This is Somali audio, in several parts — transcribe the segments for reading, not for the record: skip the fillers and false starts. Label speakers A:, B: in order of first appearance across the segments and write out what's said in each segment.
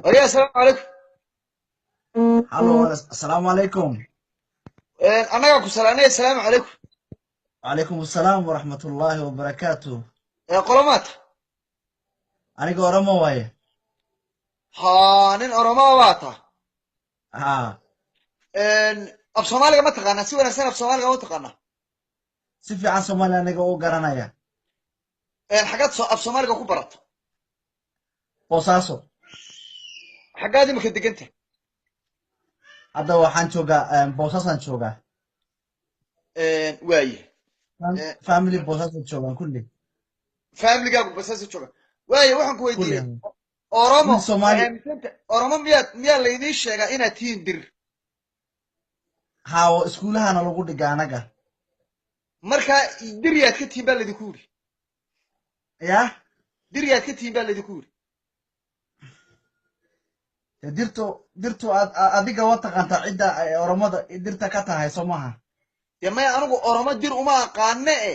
A: Waryaa, asalaamu calaykum.
B: Hello, assalaamu calaykum.
A: Annagaa ku salaanay, assalaamu calaykum.
B: Calaykum assalaam waraxmatullaahi wabarakaatu.
A: Qolomaata?
B: Aniga Oromo waaye.
A: Ha, nin Oromaa baa ta?
B: Haa.
A: Af Soomaaliga ma taqaanaa? Si wanaagsan af Soomaaliga ma taqaanaa?
B: Si fiican Soomaaliya aniga u garanaya.
A: Xaggaad af Soomaaliga ku barato?
B: Boosaaso.
A: Xaggaad imika deganta?
B: Hadda waxaan joogaa, Boosaasaan joogaa.
A: Waaye.
B: Family Boosaasan joogaan kulli.
A: Familigaagu Boosaaso jooga? Waaye, waxaan ku
B: kulli
A: weydiiyey Oromo
B: Wiil Soomaali.
A: Aaminsanta Oromo miyaa laydiin sheegaa inaad tihiin Dir?
B: Haa, oo iskuulahana lagu dhiga anaga.
A: Markaa Dir yaad ka tihiin baa laydinku yidhi?
B: Yah.
A: Dir yaad ka tihiin baa laydinku yidhi?
B: Dee dirtu adiga wa taqaantaa cidda ay Oromada dirta ka tahay, soo maaha?
A: Dee maya, anigu Oromo Dir uma aqaane e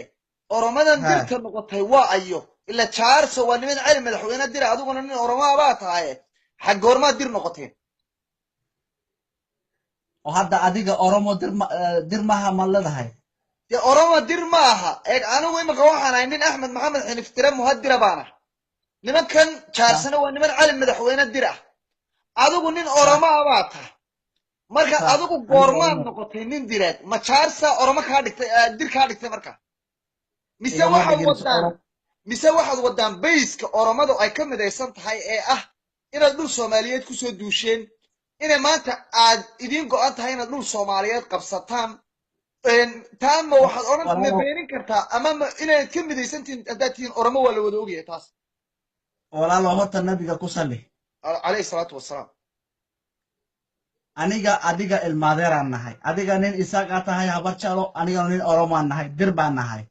A: Oromadan dirta noqotay waa ayo? Ila Jaarso waa niman Cali Madaxweyne dira, adiguna nin Oromaa baa tahaye, xag goormaad Dir noqoteen?
B: Oo hadda adiga Oromo dir dir maha ma leedahay?
A: Dee Oromo dir ma aha. Eeg, anigu imika waxaan ahay nin Axmed Maxamed Xiniftire muhadira baan ah, nimankan Jaarsana waa niman Cali Madaxweyne dir ah, adigu nin Oromaa baa tahay. Marka adigu
B: Aniga
A: goormaad
B: Oromo
A: noqotay nin direed? Ma Jaarsa Oromo kaa dhigtay, dir kaa dhigtay marka, mise
B: Igama
A: waxaad
B: dhigin
A: wadaan
B: Oromo.
A: Mise waxaad wadaan bayska Oromadu ay ka midaysan tahay ee ah inaad dhul Soomaaliyeed kusoo duusheen, inay maanta aad idiin go'an tahay inaad dhul Soomaaliyeed qabsataan? Taama waxaad odhan ma
B: Walaalo
A: beenin kartaa ama ma inaad ka midaysan tihiin haddaad tihiin Oromo? Waa la wada ogyahay taas.
B: Walaalo, horta nabiga ku salli.
A: Calayhi salaatu wasalaam.
B: Aniga adiga ilmaadeeraan nahay. Adiga nin Isaaqa tahay, Habar Jeclo, anigana nin Oromaan nahay, dir baan nahay.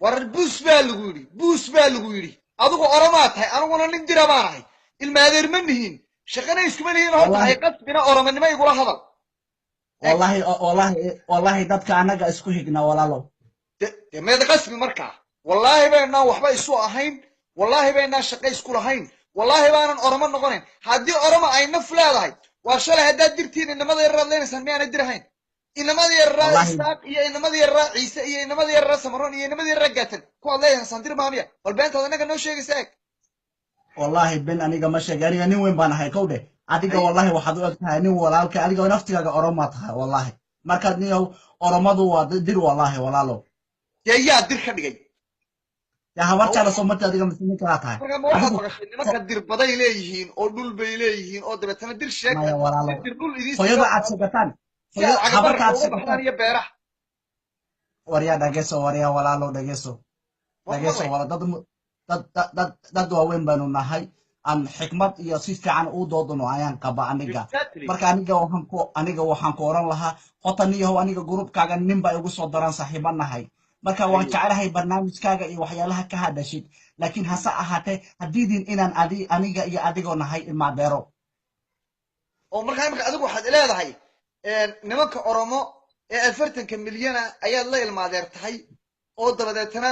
A: War buus baa lagu yidhi, buus baa lagu yidhi. Adigu Oromaa tahay, aniguna nin dira baan ahay, ilmaadeer ma nihin, shaqana iskuma nihin. Horta
B: Wallahi
A: hay qasbina Oromonimo igula hadal. Eeg.
B: Wallahi, wallahi, wallahi, dadka anaga isku xigna, walaalo.
A: De meed qasbi markaa. Wallaahi baynaan waxba isu ahayn, wallaahi baynaan shaqo isku lahayn, wallaahi baanan Oromo noqonayn. Haddii Oromo ay naf leedahay, waa shalay haddaad dirtiin inamada yararaad leenaysaan, miyaanay dir ahayn inamada yararaa
B: Wallahi
A: Isaaq iyo inamada yararaa Ciise iyo inamada yararaa Samaroon iyo inamada yararaa Gaatan kuwaad leeyahaysaan dir maamiya? Bal beentaad innaga noo sheegaysa eeg.
B: Wallahi ben aniga ma sheegay, aniga nin weyn baan ahay, kowdhe adiga.
A: Hay.
B: Wallahi waxaad u eg tahay nin walaalka, adiga naftigaaga Oromaa tahay wallahi. Markaad niyow Oromadu waa dir wallahi, walaalo.
A: Dee yaa dir ka dhigay?
B: Yaa Habar
A: Ma
B: Jecla soo marti adiga mise nin kalaa tahay?
A: Marka ma waxaad
B: Adigu
A: maqashay nimanka dirbaday leeyihiin oo dhul bay leeyihiin oo dabeetana dir sheegta
B: Maya, walaalo.
A: Si dir dhul idiin
B: Hooyada
A: siiyo
B: aad sheegataan
A: si aad
B: hooyada habarta
A: cagabarka
B: aad
A: uga baxdaan
B: sheegataan
A: iyo beeraha.
B: Waryaa dhageso, waryaa walaalo dhageso.
A: Waan ku
B: Dhageso
A: maqlay.
B: Wala dad dad dad dad dad waaweyn baanu nahay, aan xikmad iyo si fiican u doodano ayaan qaba aniga. Marka aniga waxaan ku oran lahaa qotaniyahow, aniga gruubkaaga nin baa igu soo daran, saaxiiba nahay. Marka waan jeclahay barnaamijkaaga iyo waxyaalaha ka hadashid, laakiin hase ahaatee haddiidin inaan adi aniga iyo adigoo nahay ilmaadeero.
A: Oo markaa imika adigu waxaad leedahay nimanka Oromo ee 40-ka milyana ayaad la ilmaadeer tahay, oo dabadeetana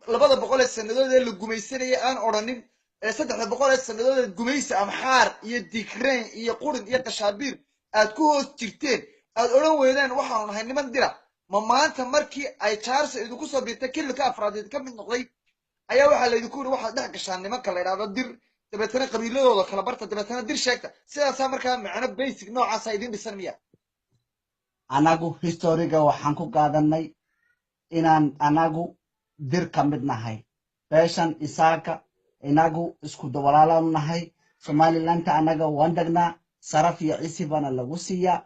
A: 200 ee sannadood ee la gumaysanayay aan odhanin ee 300 ee sannadood ee gumaysi Amxaar iyo Digreen iyo Qurin iyo Qashaabiir aad ku hoos jirteen aad odhan weydeen waxaanu nahay niman dira. Ma maanta markii ay Jaarsa idinku soo biirtay, kililka afraad ka mid noqday, ayaa waxaa laydinku yidhi waxaad dhex gashaan nimanka la idhahdo dir, dabeetana qabiiladooda kala barta, dabeetana dir sheegta? Sidaasaa markaa macno basic noocaasa idin dhisan miya?
B: Anagu historiga waxaan ku qaadanay inaan anagu dir ka mid nahay, beeshan Isaaka inagu isku walaalaan nahay. Somalilanta anaga waan degnaa, saraf iyo cisi baana lagu siiyaa.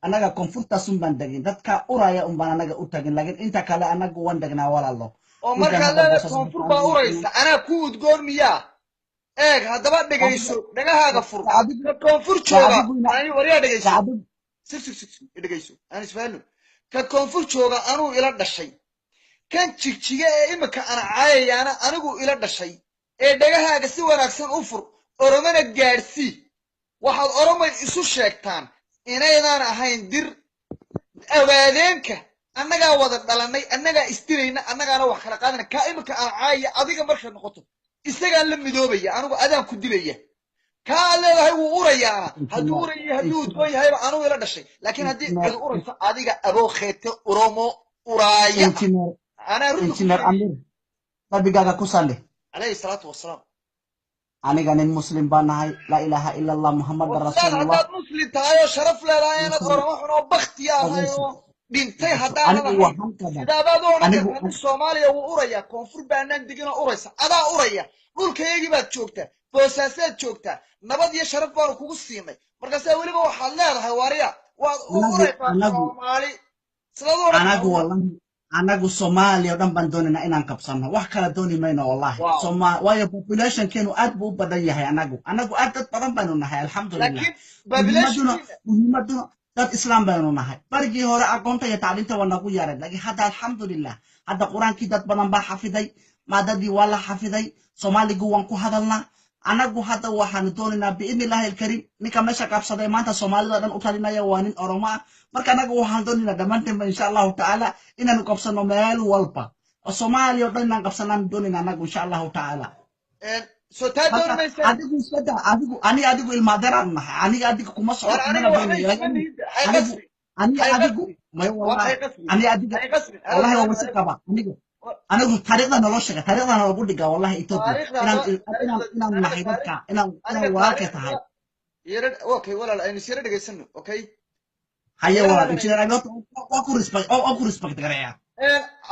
B: Anaga koonfurtaas un baan degin, dadka uraya un baan anaga u tagin, laakiin inta kale anagu waan degnaa, walaalo.
A: Oo
B: Dhulkan
A: markaad
B: hadda
A: leedahay
B: Boosaaso
A: koonfur baa uraysa, anaa ku udgoon miyaa? Eeg haddaba, dhegayso, dhagahaaga fur.
B: Adigu
A: Ka koonfur jooga
B: adigu
A: ani waryaa dhegayso.
B: Adigu
A: sug sug sug sug, dhegayso, aan isfahanno. Ka koonfur jooga anuu ila dhashay, kan Jigjiga ee imika ana caayayaana anigu ila dhashay. Ee dhagahaaga si wanaagsan u fur, Oromana gaadhsii. Waxaad Oromay isu sheegtaan inaydaan ahayn dir. Awaadeenka annagaa wada dhalanay, annagaa isdirayna, annagaana wax kala qaadana. Kaa imika aan caayaya adiga markay noqoto isagaan la midoobaya, anigu adaan ku dilaya. Kaa aad leedahay wuu urayaana, hadduu urayay, hadduu udgoon yahayba anuu ila dhashay. Laakiin haddii cid urayso, adiga aboo kheete Oromo uraaya.
B: Engineer.
A: Anaa runta ku
B: Engineer
A: sheegay.
B: Amir, nabigaaga ku salli.
A: Calayhi salaatu wasalaam.
B: Aniga nin Muslim baan nahay. Laa ilaaha ila Allah, Muhammadan
A: Ustaad,
B: rasuulullah.
A: Haddaad Muslim tahay oo sharaf leedahay, inaad Oromo xun oo baktiya ahay oo dhintay haddaanan
B: Anigu
A: ahayn,
B: waxaan qabaa
A: sidaabaad u odhan
B: anigu
A: kartaa nin Soomaaliya wuu urayaa? Koonfur baanaan degin oo uraysa, adaa uraya. Dhulkayagii baad joogtaa, Boosaasaad joogtaa, nabad iyo sharaf baanu kugu siinay. Markaasaa weliba waxaad leedahay waariya waad u
B: anagu
A: uraysaa.
B: Anagu
A: Soomaali sidaad u odhan
B: anagu
A: kartaa?
B: Wallahi anagu Soomaaliya oo dhan baan doonaynaa inaan qabsano, wax kala dooni mayno wallahi.
A: Wow.
B: Waayo populationkeenu aad buu u badan yahay. Anagu aad dad badan baynu nahay, alxamdulilah.
A: Laakiin
B: muhiimaduna
A: populationkiina
B: muhiimaduna dad Islaam baynu nahay. Barigii hore aqoonta iyo tacliinta waa nagu yaray, laakiin hadda alxamdulilah, hadda Qur-aankii dad badan baa xafiday, maadadii waa la xafiday, Soomaaligu waan ku hadalnaa. Anagu hadda waxaanu doonaynaa, biidni illaahi alkariim, ninka meesha qabsaday maanta Soomaalida dhan u talinaya waa nin Oromo ah. Marka anagu waxaan doonaynaa dhammaantaanba, insha Allahu tacaala, inaanu qabsano meel walba oo Soomaaliya oo dhan inaan qabsanaan doonaynaa anagu, insha Allahu tacaala.
A: Soo taa dooni
B: Marka
A: maysaan.
B: Adigu iska daa. Adigu, aniga adigu ilmaadeeraan nahay. Aniga adiga kuma socdo,
A: War
B: kumana
A: aniga waxba
B: doonayo,
A: isuma
B: laakiin
A: nihid. Hay
B: anigu
A: qasbi,
B: aniga
A: hay
B: adigu
A: qasbi,
B: may
A: war
B: wallahi
A: hay qasbi,
B: aniga adiga
A: hay qasbi. Halo.
B: Wallahi waa
A: Salaamu
B: wasi
A: calaykum.
B: qaba anigu. Anigu taariikhda naloo sheega, taariikhda nalagu dhigaa wallahi Ethiopia
A: Taariikhda
B: inaan
A: haddaba
B: inaan
A: taariikhda
B: inaan
A: aniga
B: nahay dadka
A: taariikh
B: inaan
A: aniga
B: inaan walaalkay tahay.
A: Taariikhda yara. Okay walaal, aynu is yara dhegaysano, okay?
B: Haye
A: Yara
B: walaal.
A: hadal.
B: Engineer, waa ku respect, waa ku respect gareeya.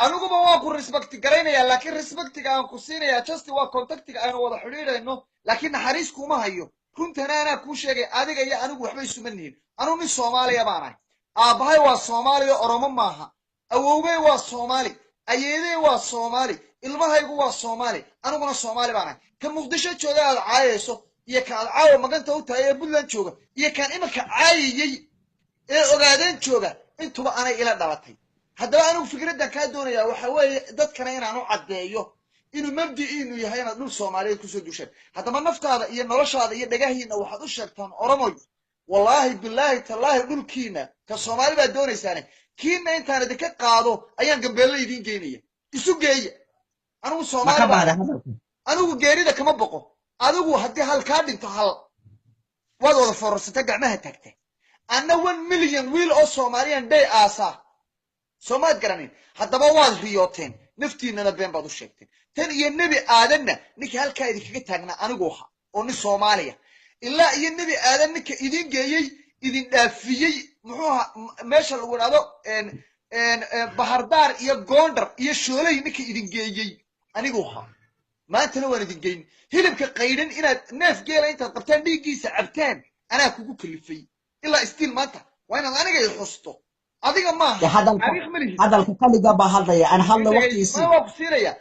A: Aniguba waan ku respect garaynaya, laakiin respectiga aan ku siinaya just waa contactiga aynu wada xidhiidhayno, laakiin naxariis kuma hayo. Runtana anaa kuu sheegay, adiga iyo anigu waxba isuma nihin. Anugu nin Soomaaliya baan ahay. Aabbahay waa Soomaaliya, Oromo maaha. Awowgay waa Soomaali, ayeeday waa Soomaali, ilmahaygu waa Soomaali, aniguna Soomaali baan ahay. Ka Muqdisho jooga aad caayayso iyo ka aad caawa maganta u tahay ee Puntland jooga iyo kaan iminka caayayey ee Ogaadeen jooga, intuba anay ila dhalatay. Haddaba anigu fikraddan kaa doonayaa waxa weeye dadkana inaan u caddeeyo inuu mabdi'iinu yahay inaad dhul Soomaaliyeed kusoo duushaan. Haddaba naftaada iyo noloshaada iyo dhagahiina waxaad u sheegtaan, Oromoy, wallaahi bilaahi tallaahi, dhulkiina ka Soomaali baad doonaysaane, kiina intaan idinka qaado ayaan Gambeelle idiin geynaya. Isu geeya. Anigu
B: Ma
A: Soomaali
B: ka
A: baan
B: baxday hadalka?
A: Anigu geerida kama boqo. Adigu haddii hal kaa dhinto, hal waad wada foorarsata, gacmaha taagta. Anna 1 million wiil oo Soomaaliyan day aasaa, soomaad garanin. Haddaba waad riyooteen, naftiinana been baad u sheegteen. Tan iyo Nebi Aadanna ninka halkaa idinkaga taagnaa anigu ahaa oo nin Soomaaliya. Ilaa iyo Nebi Aadan ninka idin geeyey, idin dhaafiyey, muxuu ahaa meesha lagu idhahdo Bahardaar iyo Gondar iyo Shooley, ninka idin geeyey anigu ahaa. Maantana waan idin geyn. Hilibka qaydhan inaad neef geela intaad qabtaan dhiiggiisa cabtaan anaa kugu kalifay. Ilaa still maanta waa inaad aniga i xusto. Adiga maaha.
B: Dee hadalka
A: Taariikh ma lihid.
B: Hadalka kaliga baa hadlaya, aan hadla waqtigiisii.
A: Ma waa ku siinaya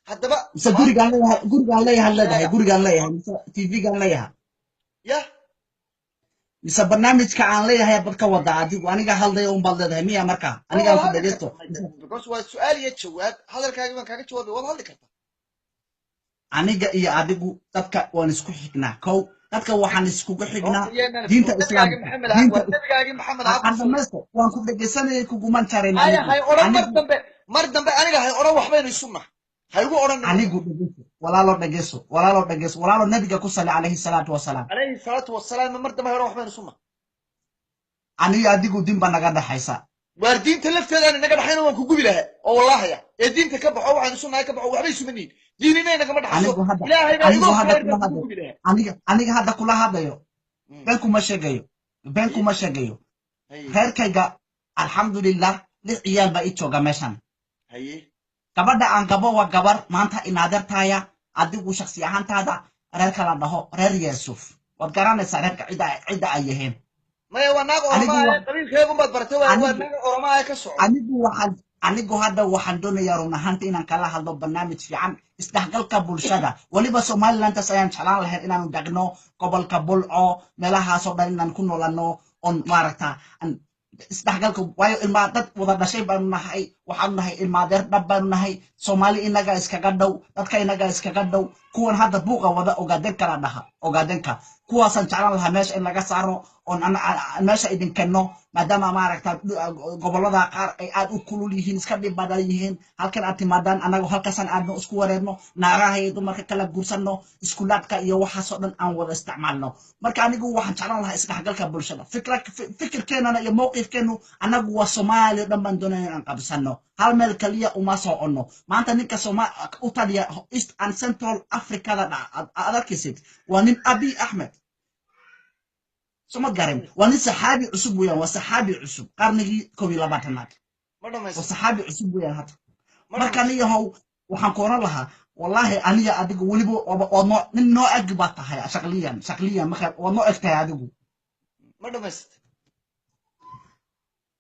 A: haddaba.
B: Mise gurigaan leeyahay, gurigaan leeyahay leedahay?
A: Sheega.
B: Gurigaan leeyahay mise TV-gaan leeyahay?
A: Yah.
B: Mise barnaamijka aan leeyahay bad ka wada adigu? Aniga hadlaya un baad leedahay miya? Marka anigaan
A: Waad
B: ku
A: hadli
B: dhegeysto.
A: kartaa, because waa su-aal iyo jawaab. Hadalkaagi baan kaaga jawaabay, waad hadli kartaa.
B: Aniga iyo adigu dadka waan isku xignaa. Kow, dadka waxaan iskugu xignaa
A: Horta yeenan
B: diinta
A: nabigaagi
B: Islaamka.
A: Maxamed ahaa.
B: Diinta
A: Waa nabigaagi Maxamed ahaa ku
B: aan
A: sugan.
B: dhamaysto, waan ku dhegeysanayay, kuguman jarin.
A: Haya.
B: Anigu
A: Hay odhan mar
B: anigu
A: dambe, mar dambe aniga hay odhan waxbaynu isu nahay. Ha igu odhan.
B: Anigu dhegeyso walaalo, dhegeyso walaalo, dhegeyso walaalo. Nabiga ku sali, calayhi salaatu wasalaam.
A: Calayhi salaatu wasalaam. Mar dambe hay odhan waxbaynu isu nahay.
B: Aniga adigu din baa naga dhaxaysa.
A: Waar diinta lafteedaan inaga dhaxayna waan ku gubi lahaa oo wallaahaya. Ee diinta ka baxo, waxaan isu nahay ka baxo. Waxba isuma nihin, diinina inagama dhaxayso.
B: Anigu hadda
A: Ilaahay baa
B: anigu
A: igoo
B: hadda
A: khayr
B: kula
A: baan kugu
B: hadlayo
A: gubi lahaa.
B: Aniga hadda kula hadlayo, been kuma sheegayo, been kuma sheegayo. Reerkayga alxamdulilah, lix ciyaal baa ii jooga meeshan. Gabadha aan qabo waa gabar maanta inaadeertaaya. Adigu shaksi ahaantaada reerka la dhaho reer Yeesuf waad garanaysaa, reerka cidda ay yihiin.
A: Maya, waa naag
B: Anigu
A: Oromaa ee qabiilkeegun baad baratay. Waa
B: anigu
A: naag Oromaa ee ka socda.
B: Anigu hadda waxaan doonayaa run ahaanta inaan kala hadlo barnaamij fiican, isdhexgalka bulshada. Weliba Somalilantaas ayaan jeclaan lahayn inaanu dhaqno gobolka Bulco, meelahaasoo dhan inaan ku noolano oon maaragta isdhexgalka, waayo ilmaa dad wada dhashay baanu nahay. Waxaanu nahay ilmaadeer, dhab baanu nahay. Soomaali inaga iskaga dhow, dadka inaga iskaga dhow. Kuwan hadda buuqa wada Ogaadenka la dhaha, Ogaadenka kuwaasaan jeclaan lahaa meesha in laga saaro oon meesha idin kenno, maadaama maaragta gobollada qaar ay aad u kulul yihiin, iska dhib badan yihiin. Halkan aad timaadaan, annagu halkaasaan aadno, isku wareerno, naagaha iyo dumarka kala guursanno, iskuulaadka iyo waxaasoo dhan aan wada isticmaalno. Marka anigu waxaan jeclaan lahaa isdhexgalka bulshada. Fikirkeenana iyo mowqifkeenu annagu waa Soomaaliya o dhan baan doonaya inaan qabsano, hal meel kaliya uma soconno. Maanta ninka Soma u taliya East and Central Africada aad arkaysid waa nin Abiy Axmed, soma garan? Waa nin saxaabi cusub weeyaan, waa saxaabi cusub, qarnigii 21aad.
A: Ma
B: waa
A: dhamaysta?
B: Saxaabi cusub weeyaan hadda.
A: Ma
B: marka
A: dhamaysta?
B: Niyahow, waxaan ku oran lahaa, wallaahi aniga adigu weliba waad noo nin noo eg baad tahay shaqliyan, shaqliyan marka waad noo eg tahay adigu.
A: Ma dhamaystay?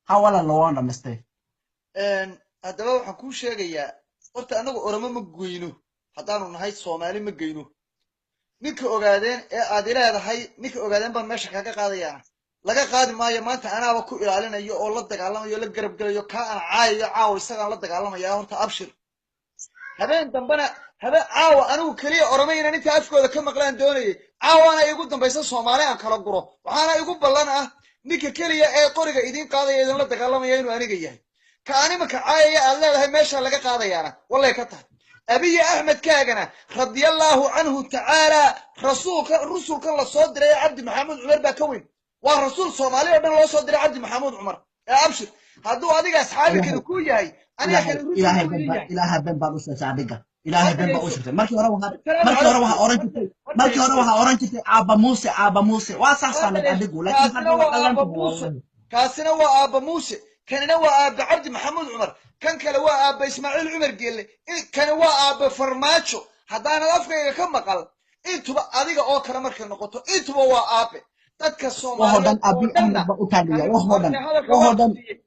B: Ha walaalo, waan dhamaystay.
A: Haddaba waxaan kuu sheegayaa, horta annagu Oromo ma goyno. Haddaanu nahay Soomaali ma geyno. Ninka Ogaadeen ee aad ileedahay, ninka Ogaadeen baan meesha kaga qaadayaana, laga qaadi maayo. Maanta anaaba ku ilaalinayo oo la dagaalamayo o la garab gelayo. Kaa aan caayayo caawa isagaan la dagaalamaya. Horta abshir, habeen dambena habeen caawa anigu keliya Oromo inaan inta afkooda ka maqlaan doonayay. Caawaana igu dambaysa Soomaali aan kala guro. Waxaana igu ballan ah ninka keliya ee qoriga idiin qaadaya, idinla dagaalamaya, inuu aniga yahay. Ka animaka caayaya aad leedahay meesha laga qaadayaana wallay ka tahay Abiy Axmed kaagana, radiallahu canhu tacaala. Rasuulka rusulkan la soo diray ee Cabdi Maxamuud Cumar baa ka weyn. Waa rasuul Soomaali oo dhan loo soo diray Cabdi Maxamuud Cumar. Ee abshir, hadduu adiga asxaabi kale ku yahay, aniga
B: Ilaahay
A: kale rusul
B: Ilaahay
A: buu
B: ben
A: ii
B: baa
A: yahay.
B: Ilaahay ben baad u sheegtay adiga, Ilaahay ben baa u
A: Dhegeyso.
B: sheegtay. Markii hore waxaad
A: Salaamu
B: markii hore
A: calaykum.
B: waxaa oran jirtay, markii hore waxaa oran jirtay Aabba Muuse, Aabba Muuse, waa saxsaneed adigu, laakiin
A: Kaasina
B: hadda waa
A: waa
B: qallan
A: Aabba
B: tahay
A: Muuse.
B: wallahi.
A: Kaasina waa Aabba Muuse, kanina waa Aabba Cabdi Maxamuud Cumar, kan kale waa Aabba Ismaaciil Cumar Geelle, kani waa Aabba Farmaajo. Haddaanad afkayga ka maqal, intuba adiga oo kale markay noqoto, intuba waa aabe dadka
B: Waxoo
A: Soomaaliyeed
B: dhan
A: oo
B: Abiy
A: dhanna.
B: Ahmed baa u taliya.
A: Kani
B: Waxoo dhan
A: horta hadalka
B: waxoo
A: waan
B: dhan
A: ku siiyey,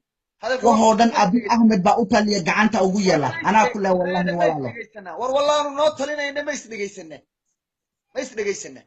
A: hadalka waan
B: waxoo
A: ku
B: dhan
A: siiyey.
B: Abiy Ahmed baa u taliya, gacanta ugu
A: War
B: yeela.
A: ma
B: Anaa ku leh,
A: isdhe
B: wallahi
A: ma
B: walaalo.
A: isdhegaysanaa? War wallaanu noo talinayna, ma isdhegaysanaa? Ma isdhegaysanaa?